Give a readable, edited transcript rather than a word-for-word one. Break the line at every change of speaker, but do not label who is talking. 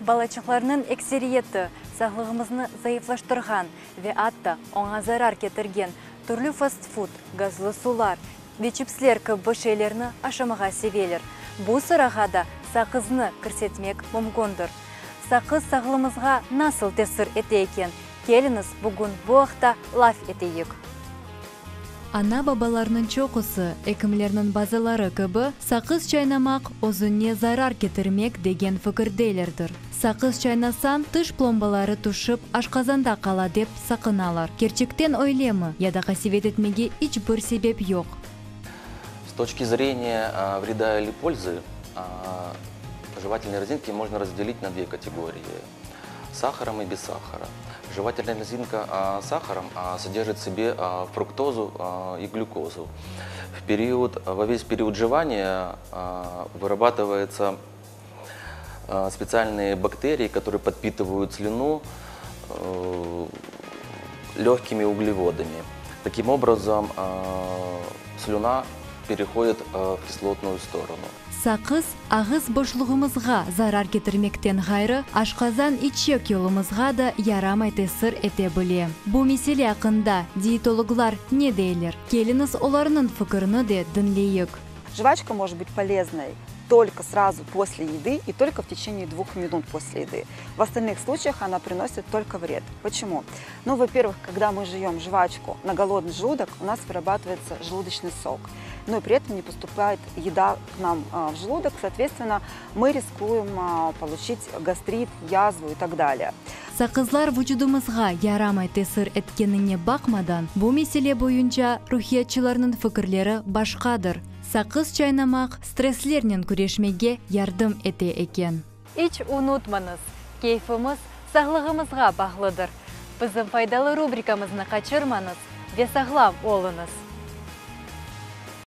Balaçıqlarnıñ ekseriyeti sağlığımıznı zayıflaştırğan ve atta oña zarar ketirgen türlü fast-fud, gazlı sular ve çipsler kibi şeylerni aşamağa seveler. Bu sırağa da saqıznı kirsetmek mümkündir. Saqız sağlığımızğa nasıl tesir ete eken? Keliñiz, bugün bu aqta laf eteyik. Ana-babalarnıñ çoqusı, ekimlerniñ bazıları kibi, saqız çaynamaq özüne zarar ketirmek degen fikirdelerdir. Saqız çaynasañ, tiş plombaları tüşip, aşqazanda qala dep saqınalar. Kerçekten öylemi ya da qasevet etmege iç bir sebep yoq?
С точки зрения вреда или пользы, жевательные резинки можно разделить на две категории – с сахаром и без сахара. Жевательная резинка с сахаром содержит в себе фруктозу и глюкозу. В период, во весь период жевания вырабатывается специальные бактерии, которые подпитывают слюну легкими углеводами. Таким образом, слюна переходит в кислотную сторону.
Saqız ağız boşluğımızğa zarar ketirmekten ğayrı, aşqazan-içek yolumızğa da yaramay tesir ete bile. Bu mesele aqqında diyetologlar ne deyler? Keliñiz olarnıñ fikirini de diñleyik.
Жвачка может быть полезной только сразу после еды и только в течение двух минут после еды. В остальных случаях она приносит только вред. Почему? Ну, во-первых, когда мы жуем жвачку на голодный желудок, у нас вырабатывается желудочный сок. Но и при этом не поступает еда к нам в желудок, соответственно, мы рискуем получить гастрит, язву и так далее.
Saqızlar vucudımızğa yaramay tesir etkenine baqmadan, bu mesele boyunca ruhiyatçılarnıñ fikirleri başqadır. Saqız çaynamaq stresslernen küreşmege yardım ete eken. İç unutmañız, keyfimiz sağlığımızğa bağlıdır. Bizim faydalı rubrikamıznı qaçırmañız ve sağlam oluñız!